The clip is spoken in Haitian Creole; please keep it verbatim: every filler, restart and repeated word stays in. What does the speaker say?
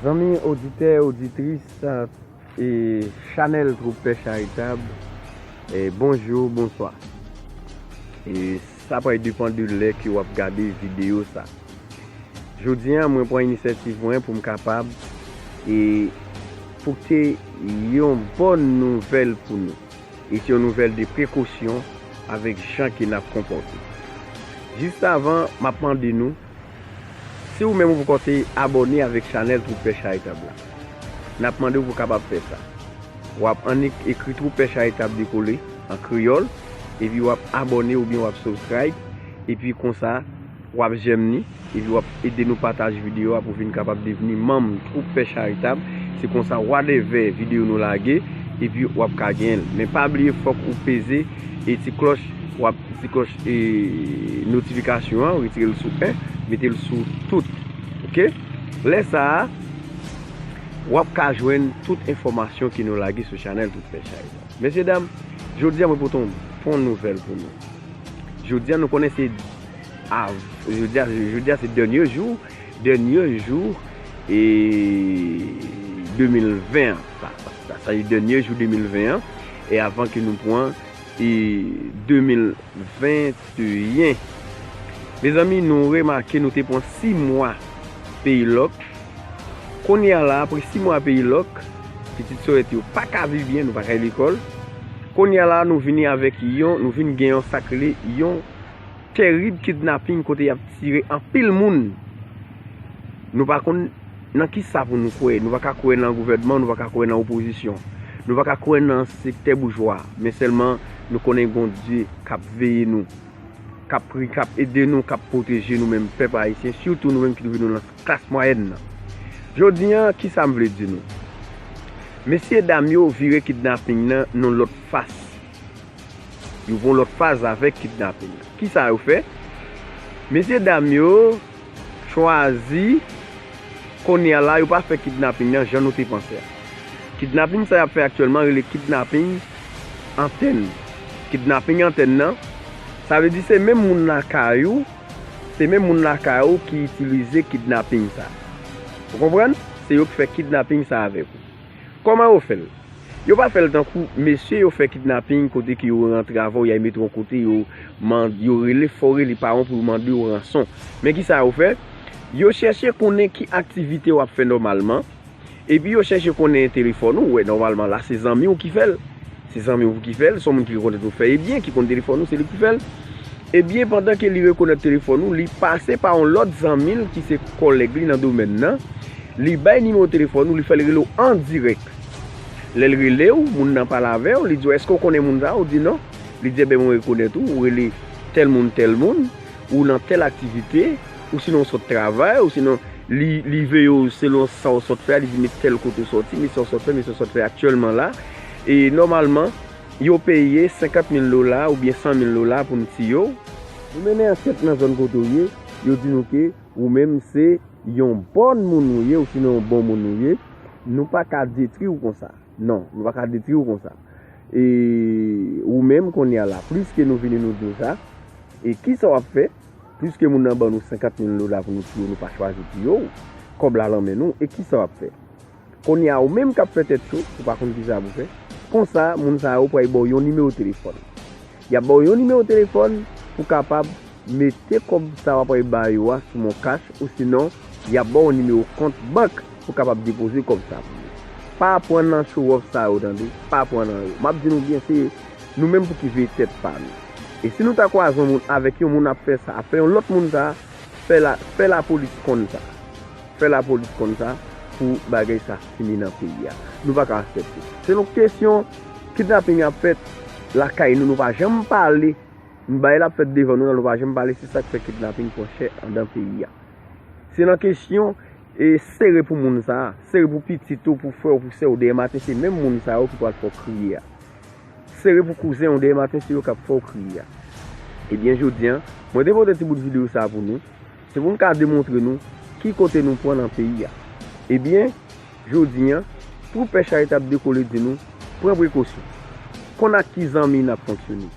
Zanmi oditè, oditris, e chanèl Twoup Pè Charitab, e bonjou, bonswa. E sa pral depann de lè ke w ap gade videyo sa. Jodi a, mwen pran inisyativ mwen pou m kapab e pote yon bòn nouvèl pou nou. E se yon nouvèl de prekosyon avèk jan ke n ap konpòte. Jis avan, m ap mande nou, si ou menm ou poko te abòne avèk chanèl Twoup Pè Charitab la, n ap mande w pou w kapab fè sa. W ap annik ekri Twoup Pè Charitab Dekole an kreyòl, epi w ap abòne oubyen w ap subscribe, epi konsa, w ap jèm ni, epi w ap ede nou pataje videyo a pou vin kapab devni manm Twoup Pè Charitab. Se konsa, whatever videyo nou lage, epi w ap ka genyen l. Men pa bliye, fòk ou peze e ti klòch, w ap ti klòch e notifikasyon an, retire l sou en, mete l sou tout. Oke? Lè sa a, w ap ka jwenn tout enfòmasyon ke nou lage sou chanèl Twoup Pè Charitab. Mesye dam, jodi a mwen pote yon bon nouvèl pou nou. Jodi a nou konnen se av, jodi a, jodi a se dènye jou, dènye jou e de mil ven an. Sa, sa, sa, sa se dènye jou de mil ven an. E avan ke nou pran e de mil venteyen. Mezanmi, nou remake nou te pran sis mwa peyi lòk. Kounye a la, apre sis mwa peyi lòk, pitit sòrèt yo pa ka viv byen, nou pa ka al lekòl. Kounye a la, nou vini avèk yon, nou vin gen yon sa k rele yon tèrib kidnaping kote y ap tire anpil moun. Nou pa konn nan kisa pou nou kwè. Nou pa ka kwè nan gouvènman, nou pa ka kwè nan opozisyon. Nou pa ka kwè nan sektè boujwa. Men sèlman, nou konnen Bondye k ap veye nou, k ap pri, k ap ede nou, k ap pwoteje nou menm pèp ayisyen, sitou nou menm ki twouve nou nan klas mwayèn nan. Jodi a, kisa m vle di nou? Mesye dam yo vire kidnaping nan yon lòt fas. Yo pran lòt faz avèk kidnaping nan. Kisa yo fè? Mesye dam yo chwazi, kounye a la, yo pa fè kidnaping nan jan nou te panse a. Kidnaping sa y ap fè aktyèlman rele kidnaping antèn. Kidnaping antèn nan, sa vle di se menm moun lakay ou, se menm moun lakay ou ki itilize kidnaping sa. Ou konprann? Se yo k fè kidnaping sa avèk ou. Kòman yo fè l? Yo pa fè l tankou mesye yo fè kidnaping kote ke yo rantre avè w, y al mete w yon kote, yo, yo rele, fò w rele paran pou yo mande w ranson. Men kisa yo fè? Yo chèche konnen ki aktivite w ap fè nòmalman, epi yo chèche konnen telefòn ou. Wè, nòmalman la, se zanmi w ki fè l. Se zanmi w ki fè l, se yon moun ki rekonèt ou fè e byen, ki konn telefòn ou, se li ki fè l. Ebyen, pandan ke li rekonèt telefòn ou, li pase pa yon lòt zanmi l ki se kòlèg li nan domèn nan, li bay nimewo telefòn ou, li fè l rele w an dirèk. Lè l rele w, moun nan pale avè w, li di w, "Èske w konnen moun sa a?" Ou di, "Non." Li di, "Enben, mwen rekonèt ou, ou rele tèl moun, tèl moun, ou nan tèl aktivite, ou sinon w sot travay, ou sinon," li, li veye w selon sa w sot fè a, li di, "Men tèl kote w sòti, men sa w sot fè, men sa w sot fè aktyèlman la." E nòmalman, yo peye senkant mil dola oubyen san mil dola pou n tiye w. Nou mennen ankèt nan zòn kote w ye, yo di nou ke ou menm se yon bòn moun ou ye, ou sinon yon bon moun ou ye, nou pa ka detwi w konsa. Non, nou pa ka detwi w konsa. E ou menm kounye a la, pliske nou vini nou di w sa, e kisa w ap fè? Pliske moun nan ban nou senkant mil dola pou nou tiye w, nou pa chwazi tiye w, kòb la lan men nou, e kisa w ap fè? Kounye a, ou menm k ap fè tèt cho, ou pa konn kisa pou fè. Konsa, moun sa yo pral ba w yon nimewo telefòn. Y ap ba w yon nimewo telefòn pou kapab mete kòb sa w ap pral ba yo a sou MonCash, osinon, y ap ba w yon nimewo kont bank pou kapab depoze kòb sa pou yo. Pa pran nan show off sa yo, tande. Pa pran nan yo. M ap di nou byen, se nou menm pou ki veye tèt pa nou. E si nou ta kwaze yon moun avèk yon moun ap fè sa, ap fè yon lòt moun sa, fè la, fè lapolis konn sa. Fè lapolis konn sa pou bagay sa fini nan peyi a. Nou pa ka aksepte. Se yon kesyon kidnaping ap fèt lakay nou, nou pa janm pale. Bagay la ap fèt devan nou, nou pa janm pale. Se sa k fè kidnaping pran chè anndan peyi a. Se nan kesyon e sere pou moun sa a, sere pou pitit ou, pou frè w, pou sè w, dèyè maten se menm moun sa yo ki pral fè w kriye a. Sere pou kouzen w, dèyè maten se yo k ap fè w kriye a. Ebyen, jodi a, mwen te pote ti bout videyo sa a pou nou. Se pou m ka demontre nou ki kote nou pran nan peyi a. Ebyen, jodi a, Twoup Pè Charitab Dekole di nou, pran prekosyon. Konn ak ki zanmi n ap fonksyone.